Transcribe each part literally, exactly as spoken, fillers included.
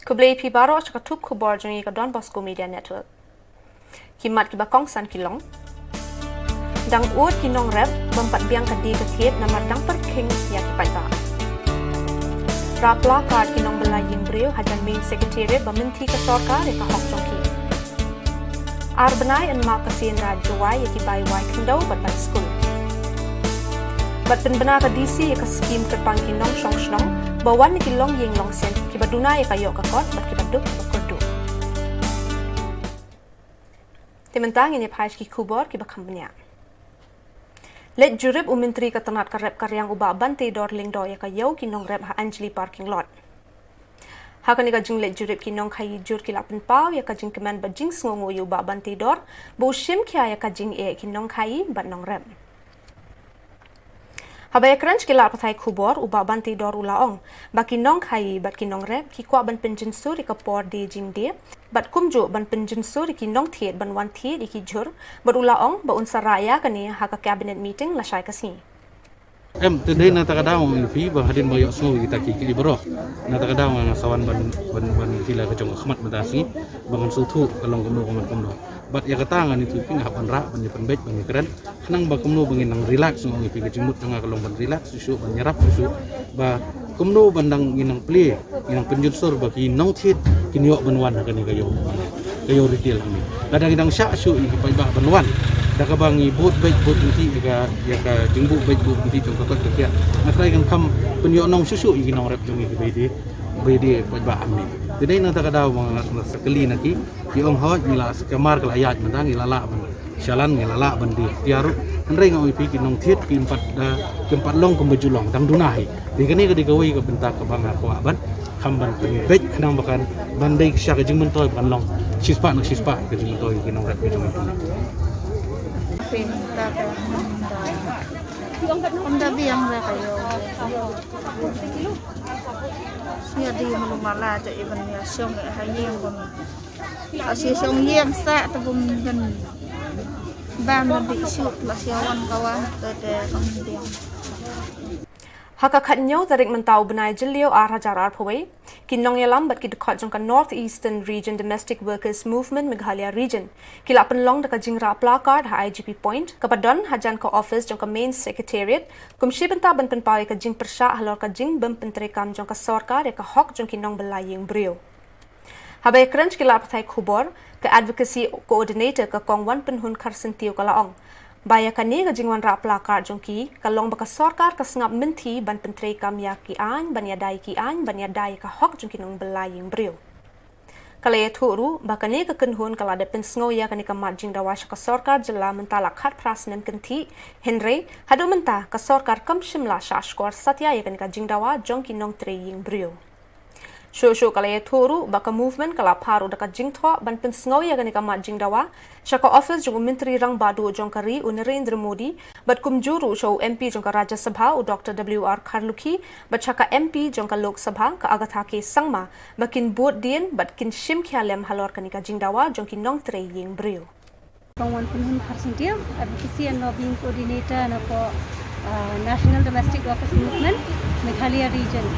Khublei phi baroh sha ka thup khubor jong ngi ka Don Bosco Media Network. Ki mat kiba kongsan ki long: Dang ud ki nongrep bym pat biang ka die ka thied namar dang pyrkhing ïa ki paidbah. Rah placard ki nongbylla ïing briew hajan main secretariat ba mynthi ka sorkar ïa ka hok jong ki. Ar bnai yn map ka sien Raid Jowai ïa ki bai wai khyndew bad bai skul. Bad pynbna ka D C ïa ka skim kyrpang ki nongshong shnong ba wan na ki longïing longsem kiba duna ïa ka ïoh ka kot bad kiba duk kiba kyrduh. Te mynta ngin ïa phai sha ki khubor kiba kham bniah. Leit jurip u Myntri ka tnat ka rep ka riang u Bah Banteidor Lyngdoh ïa ka ïew ki nongrep ha Anjali Parking Lot. Ha kane ka jingleit jurip ki nongkhaii jur ki la pynpaw ïa ka jingkmen bad jingsngewnguh ïa u Bah Banteidor ba u shim khia ïa ka jingeh ki nongkhaii bad nongrep. Haba ïakren sha ki lad pathai khubor, u Bah Banteidor u la ong ba ki nongkhaii bad ki nongrep ki kwah ban pynjynsur ïa ka por die jingdie bad kumjuh ban pynjynsur ïa ki nongthied ban wan thied ïa ki jhur, bad u la ong ba un sa rah ïa kane ha ka cabinet meeting lashai ka sngi. Em, te dei na kata ka daw nga ong ïa phi ba hadien ba ïohsngew ïa kita ki, ki baroh, na kata ka daw nga sa wan ban, ban, ban kila ka jong ka khmat mynta ka sngi ba ngan sngewthuh ka long kumno, ka long kumno. Bad ïa kata ngan ïathuh ïa phi, nga hap ban rah ban ïa pynbeit ban ïa kren khnang ba kumno ba ngin nang relax. Nga ong ïa phi ka jingmut jong nga ka long ban relax shuh shuh, ban ïarap shuh shuh ba kumno ban nang, ngin nang plie, ngin nang pynjynsur ba ki nongthied kin ïoh ban wan ha kane ka ïew, ka ïew retail hangne. Lada ngi dang shah shuh ïa ki paidbah ban wan da kaba ngi bud beit bud kynthih ïa ka, ïa ka jingbuh beit buh kynthih jong ka koit ka khiah, nga tharai kan kham pynïoh nong shuh shuh ïa ki nongrep jong ngi kiba ïadei, ba ïadei paidbah hangne. Te dei na kata ka daw ba nga, nga sa kylli na ki, ki ong hooid, ngi la, ka mar ka la ïaid mynta, ngi la lah ban shalan, ngi la lah ban die tiar ruh. Hynrei nga ong ïa phi ki nongthied kim pat, eh, kim pat long kumba ju long, dang duna hi. Te kane ka dei kawei ka bynta kaba nga kwah ban kham ban pynbeit khnang ba kan, ban dei sha ka jingmyntoi ba kan long shispah na shispah ka jingmyntoi ki nongrep ki jong ngi. Pynta ka, ym da biang re ka ïew. Ïa dei mano mala ja i ban ïa shong ha ïing bym. Ka shi shong ïing sa te bym, bym bam bym dei shuh la shi wan ka wan te te bym biang. Ha ka khathynñiew tarik mynta u bnai Jylliew ar hajar arphew wei, ki nongïalam bad ki dkhot jong ka North Eastern Region Domestic Workers Movement Meghalaya Region ki la pynlong da ka jingrah placard ha I G P Point kaba don hajan ka office jong ka Main Secretariat, kum shi bynta ban pynpaw ïa ka jingpyrshah halor ka jingbym pyntreikam jong ka sorkar ïa ka hok jong ki nongbylla ïing briew. Haba ïakren sha ki lad pathai khubor, ka Advocacy Coordinator ka Kong Wanpynhun Kharsyntiew ka la ong ba ïa kane ka jingwanrah placard jong ki ka long ba ka sorkar ka sngap mynthi ban pyntreikam ïa ki aiñ, ban ïada ïa ki aiñ, ban ïada ïa ka hok jong ki nongbylla ïing briew. Ka la ïathuh ruh ba kane ka kynhun ka la dep pynsngew ïa kane ka mat jingdawa sha ka sorkar jylla mynta la khatphra snem kynthih, hynrei haduh mynta ka sorkar kam shym la shah shkor satia ïa kane ka jingdawa jong ki nongtrei ïing briew. Shuh shuh ka la ïathuh ruh ba ka movement ka la phah ruh da ka jingthoh ban pynsngew ïa kane ka mat jingdawa sha ka office jong u Myntri Rangbah Duh jong ka ri u Narendra Modi, bad kumjuh ruh sha u M P jong ka Rajya Sabha u Doctor W R Kharlukhi, bad sha ka M P jong ka Lok Sabha ka Agatha K Sangma, ba kin bud dien bad kin shim khia lem halor kane ka jingdawa jong ki nongtrei ïing briew. Kong Wanpynhun Kharsyntiew, Advocacy and Lobbying Coordinator na ka, ah, National Domestic Workers Movement, Meghalaya Region.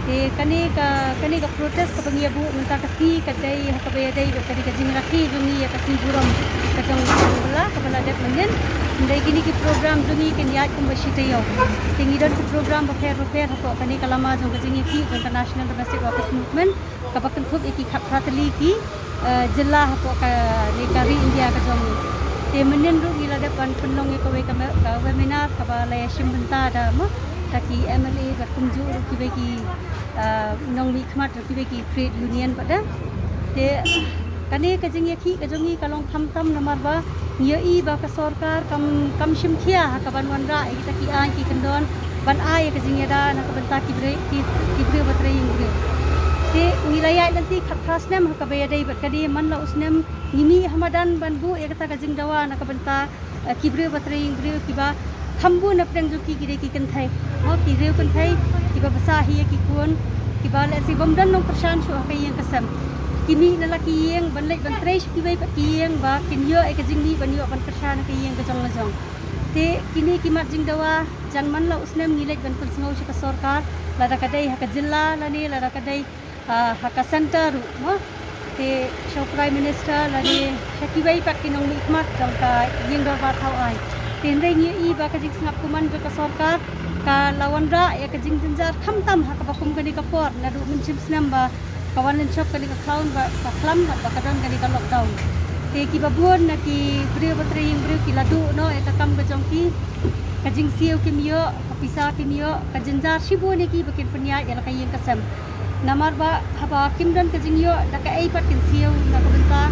Te kane ka, kane ka protest kaba ngi ïa buh mynta ka sngi ka dei ha kaba ïadei bad kane ka jingrakhe jong ngi ïa ka sngi burom ka jong ka jong ka la, kaba la dep mynnin. Hynrei kine ki program jong ngi kin ïaid kumba shi taïew. Te ngi don ki program bapher bapher hapoh kane ka lama jong ka jingïakhih jong ka National Domestic Workers Movement kaba kynthup ïa ki khatphra tylli ki, eh, jylla hapoh kane ka ri India ka jong ngi. Te mynnin ruh ngi la dep ban pynlong ïa kawei ka me-, ka webinar kaba la ïa shim bynta da mo, da ki M L A bad kumjuh ruh kiwei ki, eh, nongmihkhmat ruh kiwei ki trade union pat da. Te kane ka jingïakhih ka jong ngi ka long khamtam namar ba ngi ïohi ba ka sorkar kam, kam shim khia ha ka ban wanrah ïa kita ki aiñ ki kyndon ban ai ïa ka jingïada na ka bynta ki briew, ki, ki briew ba trei ïing briew. Te ngi la ïaid lynti khatphra snem ha kaba ïadei bad kane, man la u snem ngi mih ha madan ban buh ïa kata ka jingdawa na ka bynta, eh, ki briew ba trei ïing briew kiba kham bun na pdeng jong ki ki dei ki kynthei. Mo, ki riew kynthei kiba bsa hi ïa ki khun, kiba lehse bym don nongkyrshan shuh ha ka ïing ka sem. Ki mih na la ki ïing ban leit ban trei sha kiwei pat ki ïing ba kin ïoh ïa ka jingmih ban ïoh ban kyrshan ha ka ïing ka jong la jong. Te kine ki mat jingdawa jan man la u snem ngi leit ban pynsngew sha ka sorkar, lada ka dei ha ka jylla lane lada ka dei Ah, ha ka centre ruh mo, te sha u Prime Minister lane sha kiwei pat ki nongmihkhmat jong ka ïing dorbar thaw aiñ. Te hynrei ngi ïohi ba ka jingsngap kumne jong ka sorkar ka la wanrah ïa ka jingjynjar khamtam ha kaba kum kane ka por naduh mynshem snem ba ka wan lynshop kane ka khlam ba, ka khlam ba ka don kane ka lockdown. Te kiba bun na ki briew ba trei ïing briew ki la duh noh ïa ka kam ka jong ki, ka jingsiew kim ïoh, ka pisa kim ïoh, ka jynjar shibun ïa ki ba kin pynïaid ïa la ka ïing ka sem. Namar ba haba kim don ka jingïoh da kaei pat kin siew na ka bynta,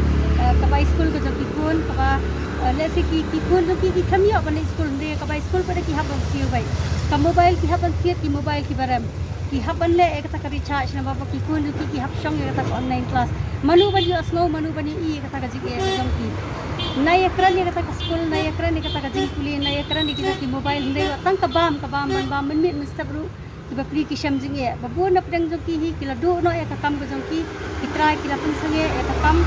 eh, ka bai skul ka jong ki khun, kaba, eh, lehse ki, ki khun jong ki ki khlem ïoh ban leit skul hynrei ka bai skul pat da ki hap ban siew beit. Ka mobile ki hap ban thied, ki mobile kiba rem. Ki hap ban leh ïa kata ka recharge namar ba ki khun jong ki ki hap shong ïa kata ka online class. Mano ban ïohsngew, mano ban ïohi ïa kata ka jingeh ka jong ki. Nai ïakren ïa kata ka skul, nai ïakren ïa kata ka jingpule, nai ïakren ïa kita ki mobile hynrei tang ka bam, ka bam, ban bam mynmiet mynstep ruh. Kiba pli ki shem jingeh. Ba bun na pdeng jong ki hi ki la duh noh ïa ka kam ka jong ki. Ki trai ki la pynsangeh ïa ka kam.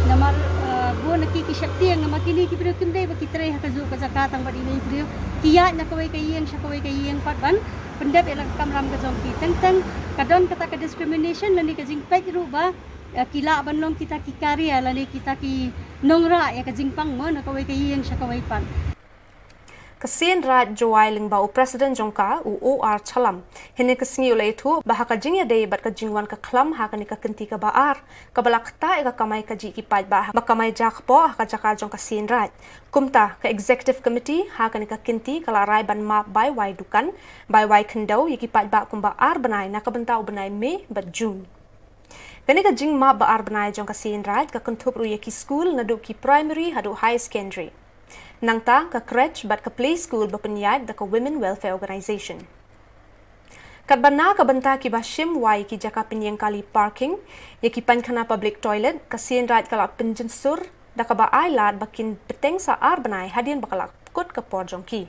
Namar, eh, bun na ki ki sheptieng namar kine ki briew kim dei ba ki trei ha kajuh ka jaka tang bad ine i briew. Ki ïaid na kawei ka ïing sha kawei ka ïing pat ban pyndep ïa la ka kamram ka jong ki. Teng teng ka don kata ka discrimination lane ka jingpeit ruh ba, eh, ki lah ban long kita ki carrier lane kita ki nongrah ïa ka jingpang mo na kawei ka ïing sha kawei pat. Ka Seiñ Raij Jowai lyngba u President jong ka, u O R Shallam, hynne ka sngi u la ïathuh ba ha ka jingïadei bad ka jingwan ka khlam ha kane ka kynti kaba ar, kaba la ktah ïa ka kamai kajih ki paidbah ba kamai ja kpoh ha ka jaka jong ka Seiñ Raij. Kumta, ka Executive Committee ha kane ka kynti ka la rai ban map bai wai dukan, bai wai khyndew ïa ki paidbah kumba ar bnai na ka bynta u bnai May bad June. Kane ka jingmap ba ar bnai jong ka Seiñ Raij ka kynthup ruh ïa ki skul naduh ki primary haduh high secondary. Nangta ka crèche bad ka play school ba pynïaid da ka Women Welfare Organization. Katba na ka bynta kiba shim wai ki jaka pynïeng kali parking, ïa ki painkhana public toilet, ka Seiñ Raij ka la pynjynsur da kaba ai lad ba kin bteng sa ar bnai hadien ba ka la kut ka por jong ki.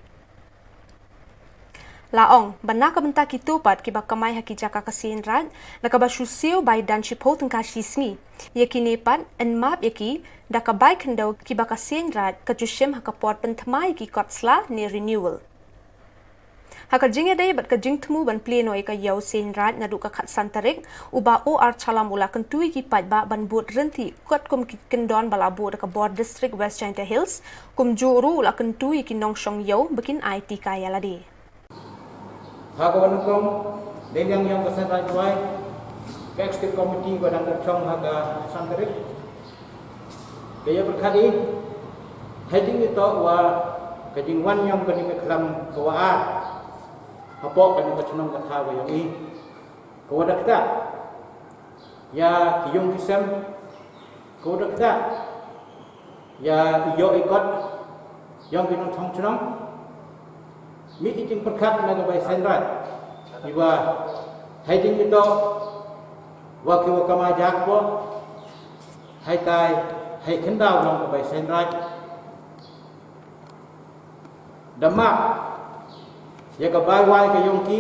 La ong ba na ka bynta kito pat kiba kamai ha ki jaka ka Seiñ Raij, da kaba shu siew bai don shiphew tyngka shi sngi, ïa kine pat yn map ïa ki da ka bai khyndew kiba ka Seiñ Raij ka ju shim ha ka por pynthma ïa ki kot sla ne renewal. Ha ka jingïadei bad ka jingthmu ban plie noh ïa ka ïew Seiñ Raij naduh ka khatsan tarik, u Bah O R Shallam u la kyntu ïa ki paidbah ban bud rynti katkum ki kyndon ba la buh da ka bor District West Jaintia Hills, kumjuh ruh u la kyntu ïa ki nongshong ïew ba kin ai tika ïa lade. Ha ka wan kum, dei liang ïong ka Seiñ Raij Jowai, ka Executive Committee ba dang dep shong ha ka khatsan tarik. Ka ïa pyrkhat i, ha jingïatoh wa ka jingwan ïong kane ka khlam ka wa ar hapoh kane ka chnong ka thaw ka ïong i, ka wa da ktah ïa ki ïong ki sem, ka wa da ktah ïa i ïoh i kot ïong ki nongshong chnong. Mih i jingpyrkhat na ka bai Seiñ Raij, i wa ha jingïatoh wa ki wa kamai ja kpoh, haitai hai khyndaw long ka bai Seiñ Raij. Da map ïa ka bai wai ka ïong ki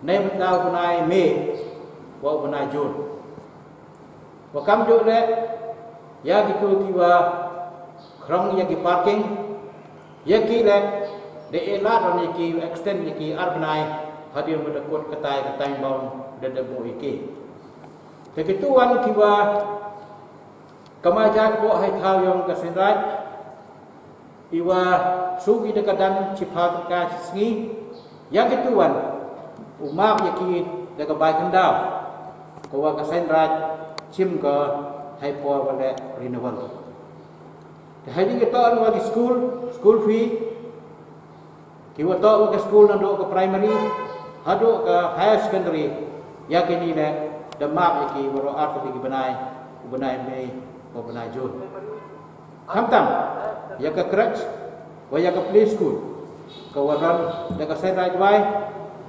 na mynta u bnai May wa u bnai June. Wa kamjuh leh ïa kitu ki wa khrong ïa ki parking, ïa ki leh da e lad ïa ki extend ïa ki ar bnai hadien ba da kut ka tai ka time bound da da buh ïa ki. Te kitu wan ki wa kamai ja kpoh ha i thaw ïong ka Seiñ Raij, i wa shu ki da ka dang shiphew tyngka shi sngi, ïa kitu wan u map ïa ki da ka bai khyndaw, ka wa ka Seiñ Raij shim ka ha i por wa leh renewal. Te ha jingïatoh wa ki school, school fee, ki wa toh wa ka school naduh ka primary haduh ka higher secondary, ïa kine leh da map ïa ki waroh artylli ki bnai, u bnai May wa u bnai June. Khamtam ïa ka crèche wa ïa ka play school, ka wa run da ka Seiñ Raij Jowai,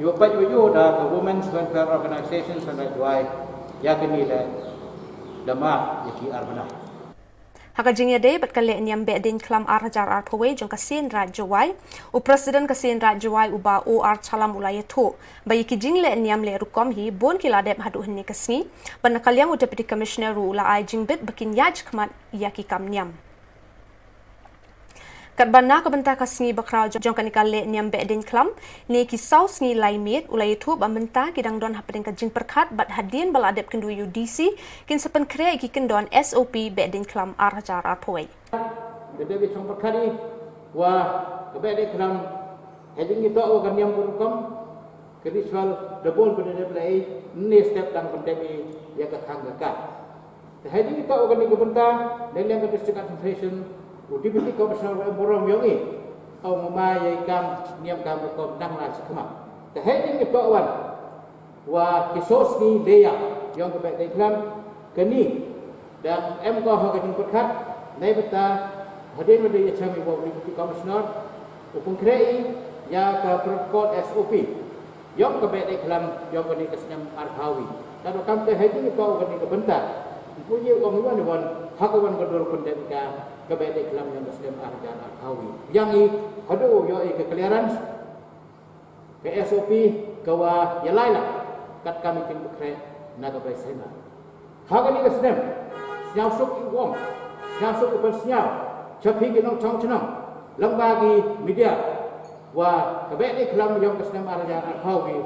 i wa peit wa ïoh da ka Women's Welfare Organization Seiñ Raij Jowai, ïa kine leh da map ïa ki ar bnai. Ha ka jingïadei bad ka lehniam Behdeiñkhlam ar hajar arphew wei jong ka Seiñ Raij Jowai, u President ka Seiñ Raij Jowai u Bah O R Shallam u la ïathuh ba ïa ki jinglehniam leh rukom hi bun ki la dep haduh hynne ka sngi, bad na ka liang u Deputy Commissioner ruh u la ai jingbit ba kin ïaid shakhmat ïa ki kam niam. Katba na ka bynta ka sngi bakhraw jong kane ka lehniam Behdeiñkhlam ne ki saw sngi lai miet, u la ïathuh ba mynta ki dang don hapdeng ka jingpyrkhat bad hadien ba la dep kynduh ïa u D C, kin sa pynkhreh ïa ki kyndon S O P Behdeiñkhlam ar hajar arphew wei. Ka dei ka jingpyrkhat ïa wa ka Behdeiñkhlam, ha jingïatoh wa ka niam ka rukom, ka ritual da bun ba dep leh, ne step dang pyndep ïa ka khang ka ka. Te ha jingïatoh wa kane ka bynta, na liang ka District Administration, u Deputy Commissioner wa em burom ïong i, u ong ma ïa i kam niam kam rukom nang la shi khmat. Te ha jingïatoh wan wa ki saw sngi lehniam yong ka Behdeiñkhlam, kane dang em ko ha ka jingpyrkhat, nai bynta hadien ba dei ïa chami wa u Deputy Commissioner u pynkhreh ïa ka protocol S O P yong ka Behdeiñkhlam yong kane ka snem arphew wei. Te da kam te ha jingïatoh wa kane ka bynta, u ïa ong wan wan ha ka wan ka dur pyndep ka ka Behdeiñkhlam yong ka snem ar hajar arphew wei. Ïa i haduh ïoh i ka clearance, ka S O P ka wa ïalai la kat kam i jingpynkhreh na ka bai sena. Ha kane ka snem, sniawsuk i u ong, sniawsuk u pynsniaw sha phi ki nongchong chnong, lyngba ki media, wa ka Behdeiñkhlam yong ka snem ar hajar arphew wei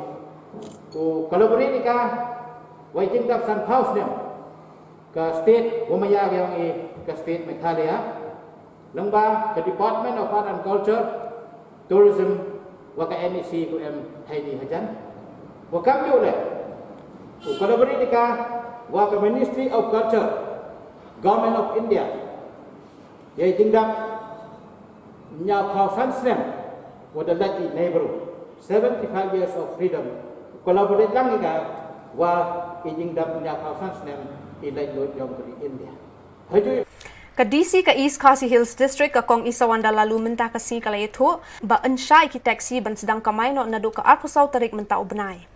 u collaborate ïa ka wa i jingdap sanphew snem ka state wa maya yong i, ka state Meghalaya, lyngba ka Department of Art and Culture, Tourism, wa ka M E C ka em Thaini Hajan. Wa kam ïoh leh u collaborate ïa ka wa ka Ministry of Culture, Government of India, ïa i jingdap hynñiewphew san snem wa da leit i NEHRU, seventy-five years of freedom. Collaborate lang ïa ka wa i jingdap hynñiewphew san snem i leit lut yong ka ri India. Ka D C ka East Khasi Hills District, ka Kong Isawanda Laloo, mynta ka sngi ka la ïathuh ba yn shah ïa ki taxi ban sdang kamai noh naduh ka arphew saw tarik mynta u bnai.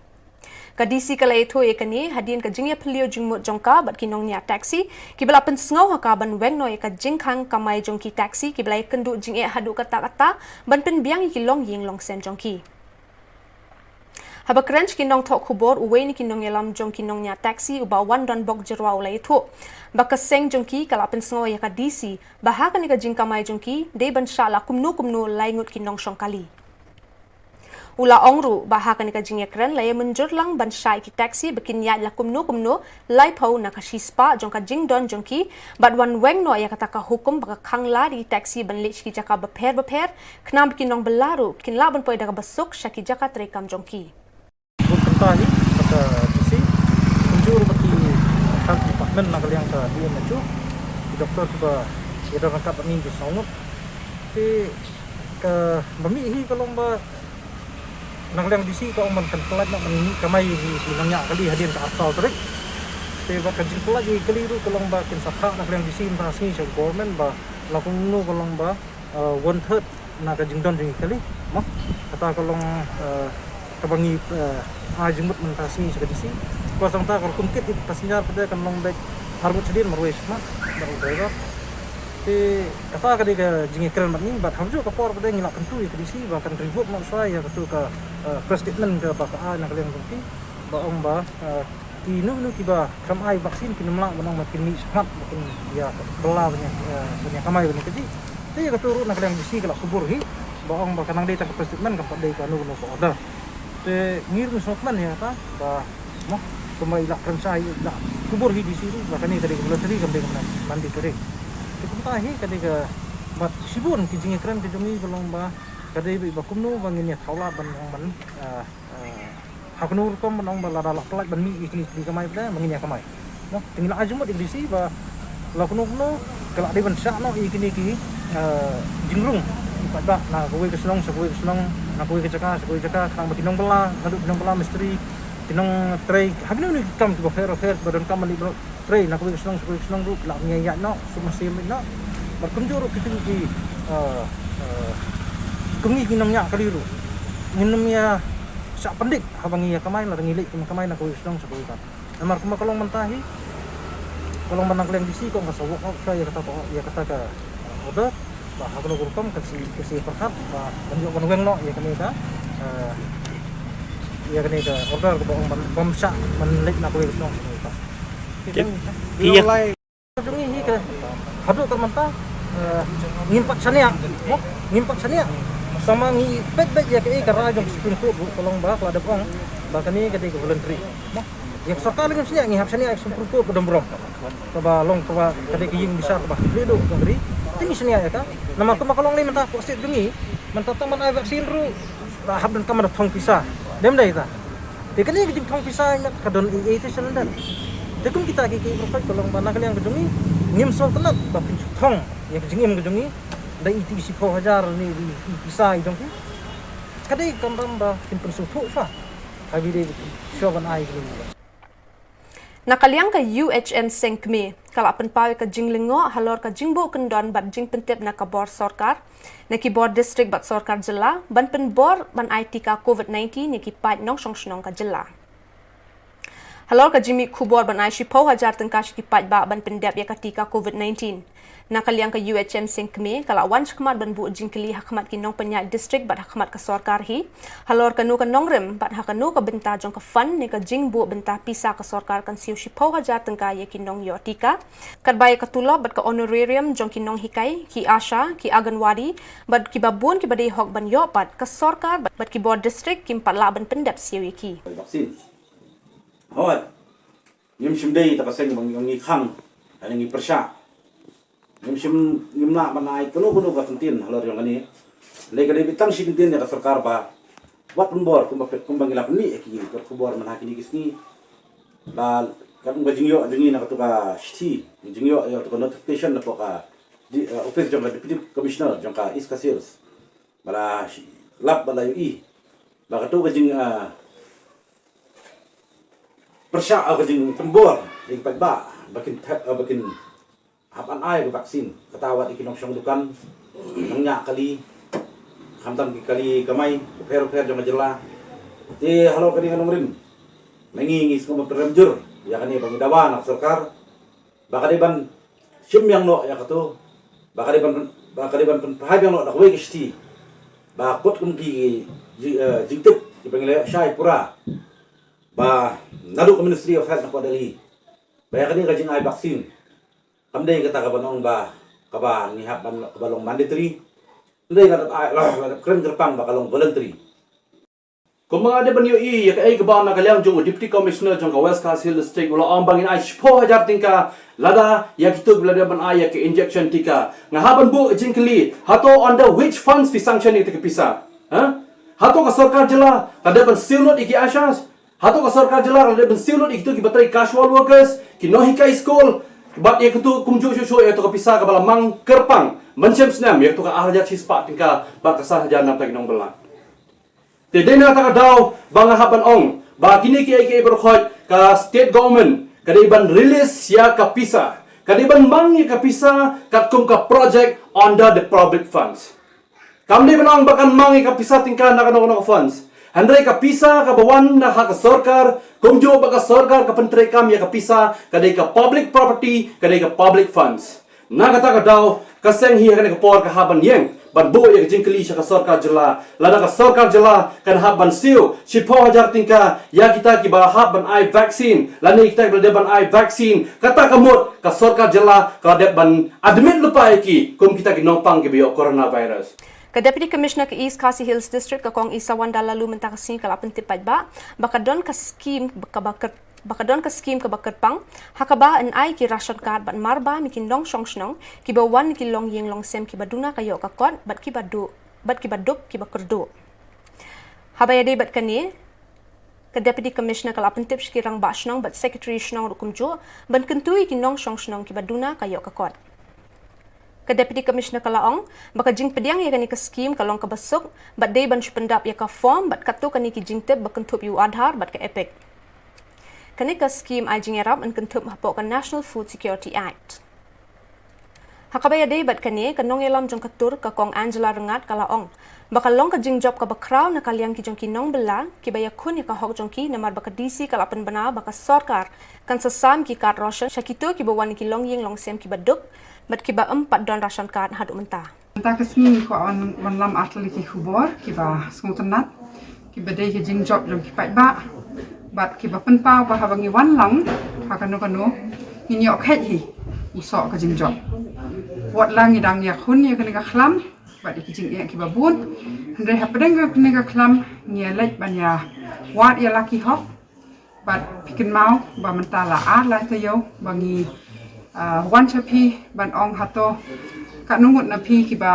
Ka D C ka la ïathuh ïa kane hadien ka jingïaphylliew jingmut jong ka bad ki nongñiah taxi kiba la pynsngew ha ka ban weng noh ïa ka jingkhang kamai jong ki taxi kiba la ïakynduh jingeh haduh katta katta ban pynbiang ïa ki longïing longsem jong ki. Haba kren sha ki nongthoh khubor, uwei na ki nongïalam jong ki nongñiah taxi, u Bah Wandonbok Jyrwa, u la ïathuh ba ka seng jong ki ka la pynsngew ïa ka D C ba ha kane ka jingkamai jong ki dei ban shah la kumno kumno lai ngut ki nongshong kali. U la ong ruh ba ha kane ka jingïakren la ïamynjur lang ban shah ïa ki taxi ba kin ïaid la kumno kumno laiphew na ka shispah jong ka jingdon jong ki, bad wan weng noh ïa kata ka hukum ba ka khang lad ïa ki taxi ban leit sha ki jaka bapher bapher, khnang ba ki nongbylla ruh kin lah ban poi da kaba suk sha ki jaka treikam jong ki. Bun kynta hi bad ka D C, kumjuh ruh bad ki health department na ka liang ka D M H O, ki doktor kiba ïadon ryngkat bad ngi ki saw ngut. Te kaba mih hi ka long ba na ka liang D C ka ong ban kan pyllait noh ban mih kamai ïa ki nongñiah kali hadien ka arphew saw tarik. Te bad ka jingpyllait ïa ki kali ruh ka long ba kin sa phah na ka liang D C mynta ka sngi sha government ba la kumno ka long ba, eh, one third na ka jingdon jong ki kali. Mo, kata ka long, eh, kaba ngi, eh, ai jingmut mynta ka sngi sha ka D C. Ka sdang ta ka rukom kit ïa ki passenger pat kan long beit arngut shadien marwei shakhmat bad u driver. Te kata ka dei ka jingïakren bad ngi, bad ha kajuh ka por pat ngi la kyntu ïa ka D C ba kan revoke noh shwa ïa katu ka, eh, press statement kaba ka ai na ka liang jong ki ba ong ba, eh, kino kino kiba khlem ai vaccine kin ym lah ban ong ba kin mih shakhmat ba kin ïa bylla ban ïa, eh, ban ïa kamai ban ïa kajih. Te ïa katu ruh na ka liang D C ka la kubur hi ba ong ba ka nang dei tang ka press statement, kam pat dei kano kano ka order. Te ngi ruh ngi sngewkmen ïa kata ba, mo, kumba i la kren shai, i la kubur hi D C ruh ba kane ka dei ka voluntary, kam dei ka mandatory. Te kumta hi ka dei ka, bad shibun ki jingïakren ka jong ngi ka long ba ka dei ba kumno ba ngin ïa thaw lad ban ong ban, eh, eh, ha kano rukom ban ong ba lada la pyllait ban mih ïa kine ki kamai pat ba ngin ïa kamai. Mo, te ngi la ai jingmut ïa ka D C ba la kumno kumno ka la dei ban shah noh ïa kine ki, eh, jingrung ki paidbah na kawei ka shnong sha kawei ka shnong, na kawei ka jaka sha kawei ka jaka, khnang ba ki nongbylla naduh ki nongbylla mistri, ki nongtrei ha kino kino ki kam kiba pher pher ba donkam ban leit ban trei na kawei ka shnong sha kawei ka shnong ruh ki lah ban ïaid noh suk mynsiem noh. Bad kumjuh ruh kito ki, eh, eh, kum ngi ki nongñiah kali ruh ngin ym ïa shah pyndik haba ngi ïa kamai lada ngi leit kamai na kawei ka shnong sha kawei ka. Namar kumba ka long mynta hi ka long ba na ka liang D C ka ong ka sa work out ïa kata ka, ïa kata ka order ba ha kano ka rukom kan sa, kan sa pyrkhat ba kan ïoh ban weng noh ïa kane ka, eh, ïa kane ka order kaba ong ban, ban shah ban leit na kawei ka shnong sha kawei ka. Ki, ki ïa jong ngi hi ka haduh ka mynta Ngim pat shaniah, mo? Ngim pat shaniah. Tangba ngi peit beit ïa kaei ka rai jong Supreme Court ruh ka long ba ka la dep ong ba kane ka dei ka voluntary, mo? Ïa ka sorkar la ngim shaniah, ngi hap shaniah ïa ka Supreme Court, ka don burom. Kaba long kaba ka dei ka ïing bishar kaba khlieh duh jong ka ri. Te ngi shaniah ïa ka. Namar kumba ka long ne mynta ka state jong ngi, mynta tang ban ai vaccine ruh la hap donkam ban thong pisa. Dem dei ta. Te kane ka jingthong pisa ïa ka don ei ei te sha lyndet. Te kum kita ki ki profit ka long ba na ka liang ka jong ngi ngim sngewtynnat ba phin shu thong ïa ka jingim ka jong ngi da i ti shiphew hajar ne i ti pisa i jong ki. Ka dei ka kamram ba phin pynsngewthuh shuwa. Ka bi dei shuwa ban ai ka jong ngi. Na ka liang ka U H M Seng Kmie ka la pynpaw ïa ka jinglyngngoh halor ka jingbuh kyndon bad jingpyntip na ka bor sorkar, na ki bor district bad sorkar jylla ban pynbor ban ai tika covid nineteen ïa ki paid nongshong shnong ka jylla. Halor ka jingmih khubor ban ai shiphew hajar tyngka sha ki paidbah ban pyndep ïa ka tika covid nineteen, na ka liang ka U H M Seng Kmie ka la wan shakhmat ban buh jingkylli ha khmat ki nongpynïaid district bad ha khmat ka sorkar hi halor kano ka nongrim bad ha kano ka bynta jong ka fund ne ka jingbuh bynta pisa ka sorkar kan siew shiphew hajar tyngka ïa ki nongïoh tika, katba ïa ka tulop bad ka honorarium jong ki nonghikai, ki ASHA, ki Anganwadi bad kiba bun kiba dei hok ban ïoh pat, ka sorkar bad, bad ki bor district kim pat lah ban pyndep siew ïa ki. Vaccine. Hooid. Ngim shym dei ta ka seng ba ngi khang, lane ngi pyrshah. Ngim shym, ngim lah ban ai kano kano ka kyntien halor jong kane. Lei ka dei beit tang shi kyntien ïa ka sorkar ba wat pynbor kumba, kumba ngi la pynmih ïa ki kot khubor mynta kine ki sngi. Ba katkum ka jingïoh jong ngi na katu ka shithi, jingïoh ïa katu ka notification napoh ka di-, eh, office jong ka Deputy Commissioner jong ka East Khasi Hills. Ba la shi-, lap ba la ïohi ba katu ka jing, eh, pyrshah, eh, ka jingpynbor ïa ki paidbah ba kin thep, eh, ba kin hap ban ai ka vaccine. Kata wat ïa ki nongshong dukan, nongñiah kali, khamtam ki kali kamai bapher bapher jong ka jylla. Te halor kane ka nongrim, ma ngi ngi sngewbha pynrem jur ïa kane ba ngi dawa na ka sorkar ba ka dei ban shim biang noh ïa katu, ba ka dei ban, ba ka dei ban pynphai biang noh da kawei ka shithi ba kot kum ki ji-, eh, jingtip kiba ngi la ïoh shai pura ba naduh ka Ministry of Health napoh Delhi ba ïa kane ka jingai vaccine kam dei kata kaba nong ba kaba ngi hap ban, kaba long mandatory. Kam dei, la dep ai, la dep kren kyrpang ba ka long voluntary. Kumba nga dei ban ïohi ïa kaei kaba na ka liang jong u Deputy Commissioner jong ka West Khasi Hills District u la ong ba ngin ai shiphew hajar tyngka lada ïa kitu ba la dei ban ai ïa ka injection tika. Nga hap ban buh jingkylli, hato under which funds phi sanction ïa ka pisa? Ha? Hato ka sorkar jylla ka dei ban siew lut ïa ki ASHAs? Hato ka sorkar jylla ka dei ban siew lut ïa kitu kiba trei casual workers, ki nonghikai skul, bad ïa kitu kumjuh shuh shuh ïa katu ka pisa kaba la mang kyrpang mynshem snem ïa katu ka ar hajar shispah tyngka bad ka san hajar na bynta ki nongbylla. Te dei na kata ka daw ba nga hap ban ong ba kine kiei kiei baroh khoit ka state government ka dei ban release ïa ka pisa, ka dei ban mang ïa ka pisa katkum ka project under the public funds. Kam dei ban ong ba kan mang ïa ka pisa tyngka na kano kano ka funds. Hynrei ka pisa kaba wan na ha ka sorkar, kumjuh ba ka sorkar ka pyntreikam ïa ka pisa, ka dei ka public property, ka dei ka public funds. Na kata ka daw, ka seng hi ha kane ka por ka hap ban ïeng ban buh ïa ka jingkylli sha ka sorkar jylla. Lada ka sorkar jylla kan hap ban siew shiphew hajar tyngka ïa kita kiba hap ban ai vaccine, lane kita kiba la dep ban ai vaccine, kata ka mut ka sorkar jylla ka la dep ban admit lypa ïa ki kum kita ki nongpang kiba ïoh coronavirus. Ka Deputy Commissioner ka East Khasi Hills District, ka Kong Isawanda Laloo, mynta ka sngi ka la pyntip paidbah ba ka don ka skim kaba kyr-, ba ka don ka skim kaba kyrpang ha kaba yn ai ki ration card bad marba na ki nongshong shnong kiba wan na ki longïing longsem kiba duna ka ïoh ka kot bad kiba duh, bad kiba dup kiba kyrduh. Haba ïadei bad kane, ka Deputy Commissioner ka la pyntip sha ki rangbah shnong bad Secretary shnong ruh kumjuh ban kyntu ïa ki nongshong shnong kiba duna ka ïoh ka kot. Ka Deputy Commissioner ka la ong ba ka jingpdiang ïa kane ka skim ka long kaba suk bad dei ban shu pyndap ïa ka form bad katto katne ki jingtip ba kynthup ïa u Aadhaar bad ka EPIC. Kane ka skim ai jingïarap yn kynthup hapoh ka National Food Security Act. Ha kaba ïadei bad kane, ka nongïalam jong ka tur, ka Kong Angela Ryngat, ka la ong ba ka long ka jingjop kaba khraw na ka liang ki jong ki nongbylla kiba ïakhun ïa ka hok jong ki, namar ba ka D C ka la pynbna ba ka sorkar kan sa sam ki card ration sha kito kiba wan na ki longïing longsem kiba duk bad kiba ym pat don ration card haduh mynta. Mynta ka sngi ngi kwah wan, wan lam artylli ki khubor kiba sngewtynnat, kiba dei ki jingjop jong ki paidbah bad kiba pynpaw ba haba ngi wan lang ha kano kano ngin ïoh kheit hi u soh ka jingjop. Wat la ngi dang ïakhun ïa kane ka khlam bad ïa ki jingeh kiba bun, hynrei hapdeng kane ka khlam ngi ïa leit ban ïa wad ïa la ki hok. Bad phi kynmaw ba mynta la ar lai taïew ba ngi, ah, wan sha phi ban ong hato katno ngut na phi kiba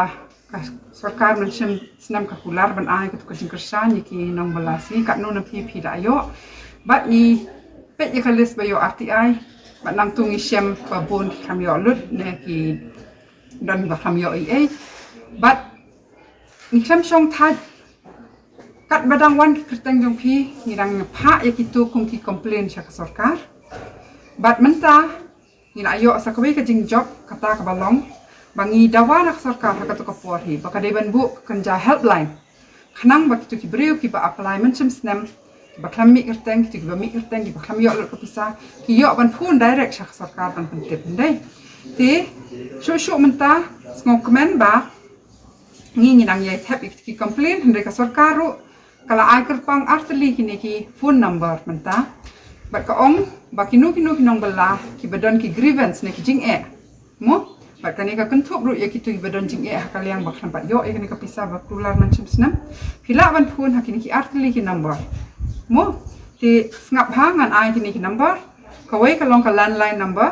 ka sorkar mynshem snem ka kular ban ai katu ka jingkyrshan ïa ki nongbylla sngi, katno na phi phi la ïoh. Bad ngi peit ïa ka list ba ïoh R T I bad nangtu ngi shem ba bun ki khlem ïoh lut ne ki don ba khlem ïoh ei ei. Bad ngi khlem shong thait, katba dang wan ki kyrteng jong phi ngi dang phah ïa kitu kum ki complain sha ka sorkar. Bad mynta ngi la ïoh sa kawei ka jingjop kata kaba long ba ngi dawa na ka sorkar ha katu ka por hi ba ka dei ban buh ka kynja helpline khnang ba kitu ki briew kiba apply mynshem snem, kiba khlem mih kyrteng, kitu kiba mih kyrteng, kiba khlem ïoh lut ka pisa, ki ïoh ban phone direct sha ka sorkar ban pyntip, hynrei te shuh shuh mynta sngewkmen ba ngi ngi nang ïai thep ïa ki complain, hynrei ka sorkar ruh ka la ai kyrpang artylli kine ki phone number mynta bad ka ong ba kino kino ki nongbylla kiba don ki grievance ne ki jingeh, mo, bad kane ka kynthup ruh ïa kitu kiba don jingeh ha ka liang ba khlem pat ïoh ïa kane ka pisa ba kular mynshem snem, phi lah ban phone ha kine ki artylli ki number, mo. Te sngap ha ngan ai kine ki number. Kawei ka long ka landline number,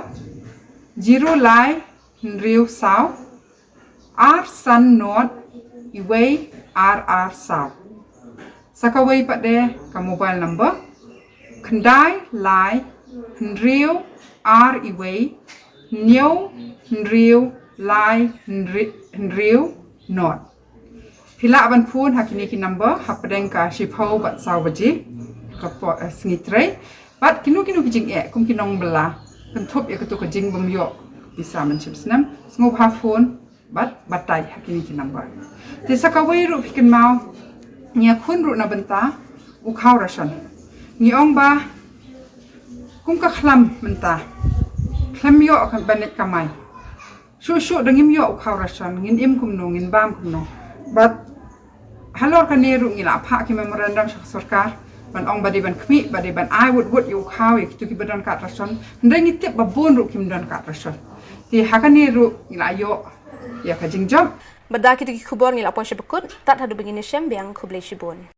zero lai hynriew saw ar san not iwei ar ar saw. Sa kawei pat de ka mobile number, khyndai lai hynriew ar iwei hynñiew hynriew lai hynri- hynriew not. Phi lah ban phone ha kine ki number hapdeng ka shiphew bad saw baje ka por, eh, sngi trei. Bad kino kino ki jingeh kum ki nongbylla kynthup ïa katu ka jingbym ïoh pisa mynshem snem, sngewbha phone bad batai ha kine ki number. Te sa kawei ruh phi kynmaw, ngi ïakhun ruh na bynta u khaw ration. Ngi ong ba kum ka khlam mynta khlem ïoh ka ban leit kamai. Shuh shuh da ngim ïoh u khaw ration, ngin im kumno, ngin bam kumno. Bad halor kane ruh ngi la phah ki memorandum sha ka sorkar ban ong ba dei ban khmih, ba dei ban ai wut wut ïa u khaw ïa kitu kiba don card ration. Hynrei ngi tip ba bun ruh kim don card ration. Te ha kane ruh ngi la ïoh ïa ka jingjop. Bad da kitu ki khubor ngi la poi sha ba kut, tad haduh ba ngin ïashem biang, khublei shibun.